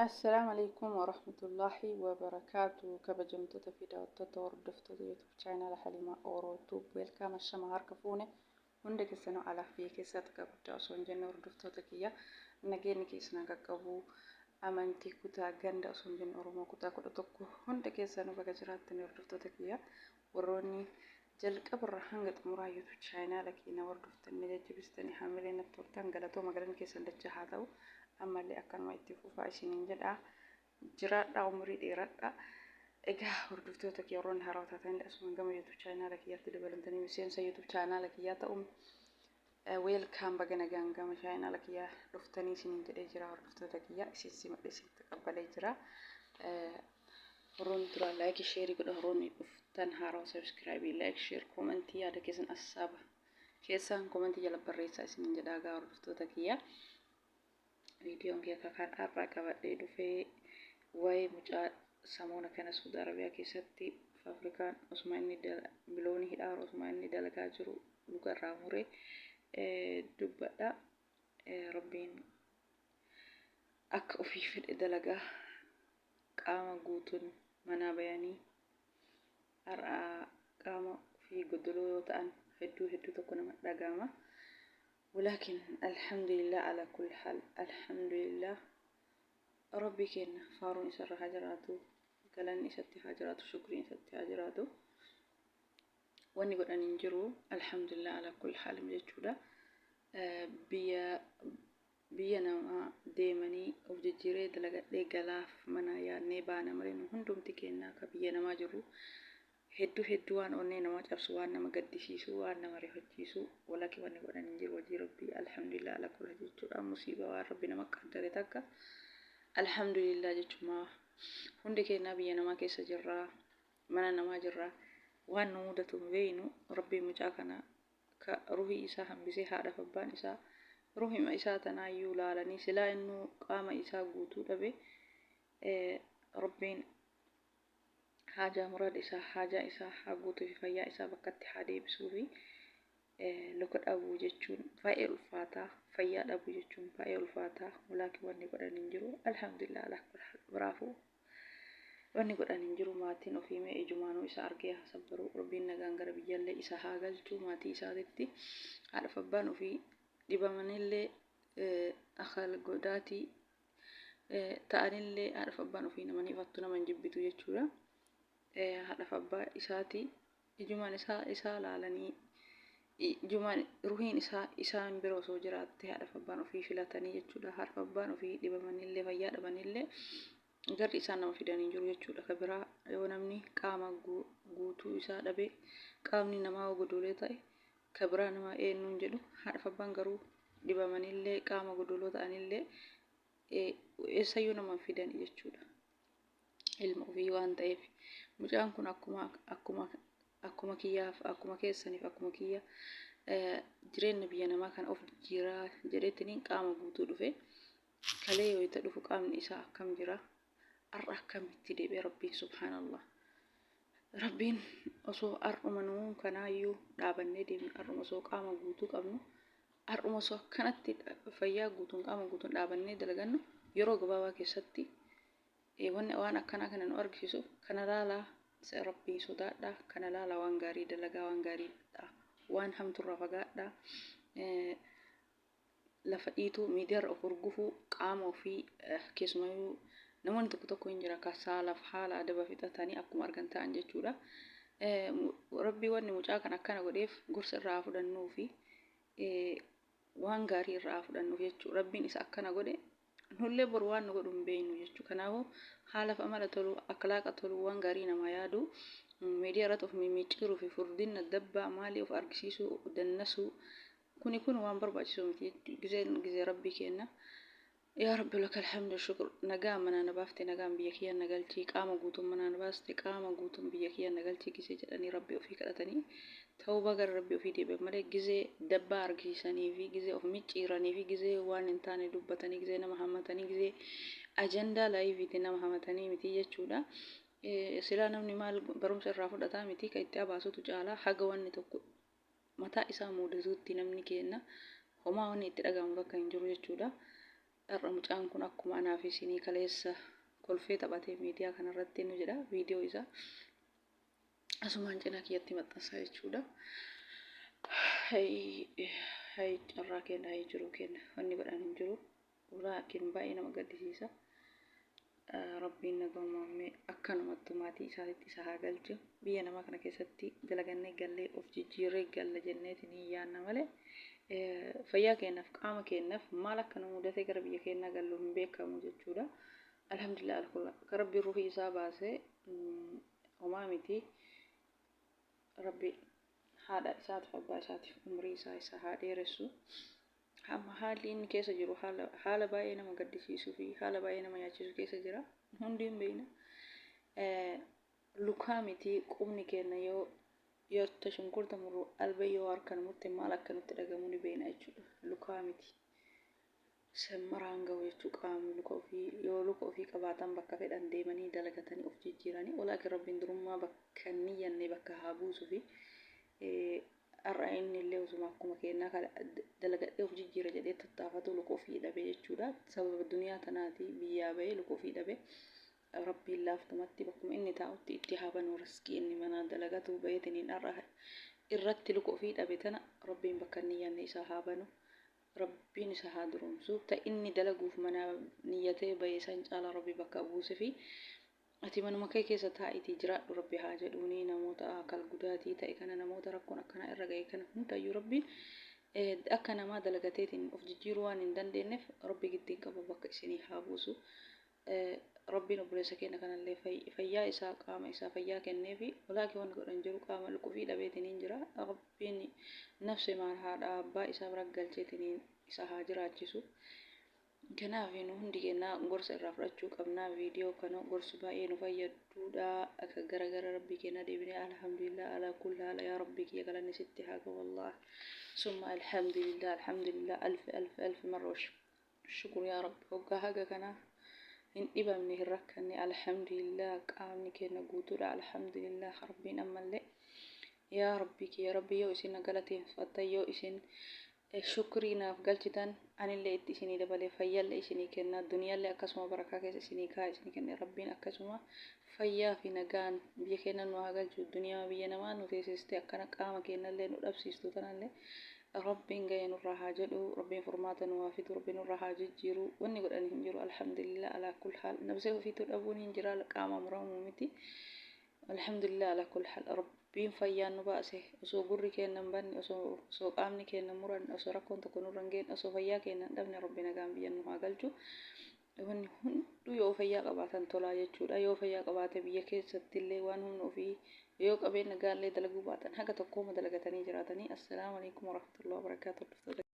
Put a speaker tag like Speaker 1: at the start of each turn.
Speaker 1: Assalaamu alaikum warahmatullaahi wabarakaatu. Kabajamtoota fi daawwattoota, hordoftoota YouTube channel Halima Oro Tube, welcome. Ashama, harka fuune hunda keessanuu, alaaf biyya keessaa xiqqaa guddaa osoo hin jenne, hordoftoota kiyya, nageenyi keessan qaqqabu. Amantii, kutaa, ganda osoo hin jenne, Oromoo kutaa 11 hunda keessanuu baga jiraattanii. Hordoftoota kiyya, warroonni jalqabarra hanga xumuraa YouTube channel keenya hordoftanii, jajjabeessitanii, hamilee natti hortan, galatooma, galanni keessan dachaa haa ta'u. Ammallee akkanuma itti fufaa isiniin jedha. Jiraadhaa, umurii dheeradhaa. Egaa hordoftoota kiyya, warroonni haarawaa taatan asuma gama YouTube channel kiyyaatti dabalamtanii miseensa YouTube channel kiyyaa ta'uun welcome, baga nagaan gama channel kiyyaa dhuftanii isiniin jedhee jira. Hordoftoota kiyya, isin simadhe, isin taqabbalee jira. Warroonni duraan like, share godha. Warroonni dhuftan haarawaa subscribe, like, share, comment, yaada keessan assaaba keessaan comment jala barreessaa isiniin jedha. Egaa hordoftoota kiyya, viidiyoon kiyya kan har'aa qabadhee dhufee waa'ee mucaa samoona kana Suudi Arabiyaa keessatti faafrikaan osuma inni biloonii hidhaa, osuma inni dalagaa jiru luka irraa muree dubbadha. Rabbiin akka ofii fedhe dalagaa. Qaama guutuun manaa bayanii har'a qaama ofii godoloo yoo ta'an hedduu hedduu tokko nama dhaga'ama. Walaakin alhamdulillah ala kulli haal, alhamdulillah, Rabbi keenya faaruun isarra haa jiraatu, galanni isatti haa jiraatu, shukriin isatti haa jiraatu. Wanni godhan hin jiru, alhamdulillah ala kulli haal jechuudha. Biyya namaa deemanii of jijjiiree dalagadhee galaaf mana yaadnee baana malee, nu hundumti keenya akka biyya namaa jirru hedduu hedduu waan onnee namaa cabsu, waan nama gaddisiisu, waan nama rifachiisu. Walaki wanni godhan hin jiru, hojii Rabbii, alhamdulillah ala kulli jechuudha. Musiibaa waan Rabbi nama qaddare takka alhamdulillah jechuuma. Hundi keenya biyya namaa keessa jirra, mana namaa jirra, waan nu mudatu hin beeynu. Rabbii mucaa kana ka ruhii isaa hambisee, haadhaaf abbaan isaa ruhima isaa tanaayyuu laalanii silaa innuu qaama isaa guutuu dhabe, Rabbiin haajaa muraada isaa, haajaa isaa haa guutuu fi fayyaa isaa bakkatti haa deebisuu. Fi luka dhabuu jechuun baay'ee ulfaataa, fayyaa dhabuu jechuun baay'ee ulfaataa. Walaakin wanni godhan hin jiru, alhamdulillah alaa kulli haal. Biraafuu wanni godhan hin jiru. Maatiin ofii mee ijumaanuu isa argee haa sabbaru. Rabbiin nagaan gara biyyallee isa haa galchuu maatii isaatitti. Haadhaaf abbaan ofii dhibamanillee, akal godaatii ta'anillee, haadhaaf abbaan ofii nama ni ifattu, nama hin jibbitu jechuudha. Haadhaaf abbaa isaatii ijumaan isaa isaa laalanii, ijumaan ruhiin isaa isaan bira osoo jiraatte, haadhaaf abbaan ofii filatanii jechuudha. Haadhaaf abbaan ofii dhibamanillee, fayyaa dhabanillee, garri isaan nama fidanii jiru jechuudha. Ka biraa yoo namni qaama guutuu isaa dhabe, qaamni namaa godoolee ta'e, ka biraa nama eenyuun jedhu. Haadhaaf abbaan garuu dhibamanillee, qaama godoloo ta'anillee, eessayyuu nama fidanii jechuudha. Ilma ofii waan ta'eef mucaan kun akkuma kiyyaaf, akkuma keessaniif, akkuma kiyya jireenya biyya namaa kana of jijjiiraa jedheetiin qaama guutuu dhufe. Kalee yoo itti dhufu qaamni isaa akkam jira, har'a akkamitti deebi'e? Rabbiin, subhaanallah, Rabbiin osoo har'uma nuu kanaayyuu dhaabannee deemnu, har'uma osoo qaama guutuu qabnu, har'uma osoo akkanatti fayyaa guutuun, qaama guutuun dhaabannee dalagannu, yeroo gabaabaa keessatti wanni waan akkanaa kana nu argisiisu kana laalaa, Rabbii sodaadhaa, kana laalaa, waan gaarii dalagaa, waan gaarii waan hamturraa fagaadhaa. Lafa dhiituu, miidiyaarra of urgufuu, qaama ofii, keessumayyuu namoonni tokko tokko hin jira ka saalaaf haala adaba fixatanii akkuma argan ta'an jechuudha. Rabbii wanni mucaa kan akkana godheef gorsa irraa haa fudhannuu fi waan gaarii irraa haa fudhannuuf jechuudha. Rabbiin isa akkana godhe, nullee boru waan nu godhu hin beeknu jechuudha. Kanaafuu haala fi amala tolu, akhlaaqa tolu, waan gaarii namaa yaadu, miidiyaa irratti of mimmiicciiruu fi furdina dabbaa maalii of argisiisuu, dannasuu, kuni kun waan barbaachisu miti. Gizeen gizee Rabbii kenna. Yaa Rabbi, laka alhamdu shukur, nagaa manaa na baafte, nagaan biyya kiyya na galchii, qaama guutuun manaa na baaste, qaama guutuun biyya kiyya na galchii gizee jedhanii Rabbi ofii kadhatanii tawbaa gara Rabbi ofii deebi'an malee, gizee dabbaa argisiisanii fi gizee of micciiranii fi gizee waan hin taane dubbatanii, gizee nama hamatanii, gizee ajandaa liveiitiin nama hamatanii miti jechuudha. Silaa namni maal barumsa irraa fudhataa miti, kan itti abaasutu caalaa. Haga wanni tokko mataa isaa mudatutti namni kenna homaa wanni itti dhagahamu bakka hin jiru jechuudha. Har'a mucaan kun akkuma anaa fi isinii kaleessa kolfee taphatee miidiyaa kanarratti nu jedha viidiyoo isaa asumaan cinaa kiyyatti maxxansaa jechuudha. Hay carraa keenya, hay jiruu keenya, wanni godhan hin jiru. Laakiin baay'ee nama gaddisiisa. Rabbiin nagaumaamee akkanumattu maatii isaatitti isa haa galchu. Biyya namaa kana keessatti dalagannee gallee of jijjiirree galla jenneetiin hin yaanna malee fayyaa keenyaaf qaama keenyaaf maal akka nu mudatee gara biyya keenyaa gallu hin beekamu jechuudha. Alhamdulillah alkulla ka Rabbiin ruhii isaa baasee homaa miti. Rabbi haadha isaatiif abbaa isaatiif umrii isaa isa haa dheeressu. Amma haalli inni keessa jiru haala haala baay'ee nama gaddisiisuu fi haala baay'ee nama yaachisu keessa jira. Hundi hin beekna. Lukaa miti qubni keenya yoo yoo shunkurta murru albee yoo harkaan murte maal akka nutti dhagamu ni beekna jechuudha. Lukaa miti. Sammaraan gahu jechuu qaamni luka ofii yoo luka ofii qabaatan bakka fedhan deemanii dalagatanii of jijjiiranii walaakin Rabbiin durummaa bakka hin niyyanne bakka haa buusufi. Har'a inni illee osuma akkuma keennaa kana dalagadhee of jijjiira jedhee tattaafatu luka ofii dhabe jechuudha. Sababa duniyaa tanaati biyyaa bahee luka ofii dhabe. Rabbiin laaftumatti bakkuma inni taa'utti itti haa banu riskii inni manaa dalagatu baheetiniin har'a irratti luka ofii dhabe tana Rabbiin bakka inni yaanne isaa haa banu. Rabbiin isa haa duroomsu. Ta inni dalaguuf manaa niyyatee bahe san caalaa Rabbi bakka buusefi. Ati manuma kee keessa taa'iitii jiraadhu Rabbi haa jedhuunii namoota akal gudaatii ta'e kana namoota rakkoon akkanaa irra ga'e kana hundayyuu Rabbiin akka namaa dalagateetiin of jijjiiruu waan hin dandeenyeef Rabbi giddiin qabu bakka isinii haa buusu. Rabbiin obboleessa keenya kanallee fayyaa isaa qaama isaa fayyaa kenneefi walaakii wanni godhan jiru qaama luqufii dhabeetiin hin jira. Rabbiin nafse maal haadha abbaa isaa bira galcheetiin isa haa jiraachisu. Kanaaf nu hundi keenya gorsa irraa fudhachuu qabna. Viidiyoo kana gorsi baay'ee nu fayyaduudha. Akka gara gara Rabbii keenya deebinee alhamdulillah ala kulli haala yaa Rabbii kiyya galanni sitti haa ga'u wallah. Summa alhamdulillah alhamdulillah alf alf alf marra shukur yaa Rabbi hoggaa haga kana hin dhibamne hin rakkanne alhamdulillah qaamni keenya guutuudha alhamdulillah Rabbiin ammallee yaa Rabbii kiyya Rabbi yoo isin na galateeffattan yoo isin Shukrii naaf galchitan anillee itti isinii dabalee fayyalle isinii kenna duniyallee akkasuma barakaa keessa isinii kaaya isinii kenne Rabbiin akkasuma fayyaa fi nagaan biyya keenna nu haa galchu duniyaa biyya namaa nu teessiste akkana qaama keennallee nu dhabsiistu tanallee Rabbiin ga'ee nurraa haa jedhu Rabbiin furmaata nu haa fidu Rabbiin nurraa haa jijjiiru wanni godhan hin jiru alhamdulillah alaa kul haal nabsee ofiituu dhabuun hin jira qaama muramuu miti Alhamdulillah ala kul hal Rabbiin fayyaan nu baase osoo gurri keenna hin banne osoo osoo qaamni keenna hin muranne osoo rakkoon tokko nurra hin geenne osoo fayyaa keenna hin dhabne Rabbi nagaan biyya nu haa galchu wanni hunduu yoo fayyaa qabaatan tolaa jechuudha yoo fayyaa qabaate biyya keessatti illee waan humna ofii yoo qabeenya gaallee dalaguu baatan haga tokkooma dalagatanii jiraatanii assalaamu alaikum warahmatullahi wabarakaatuh.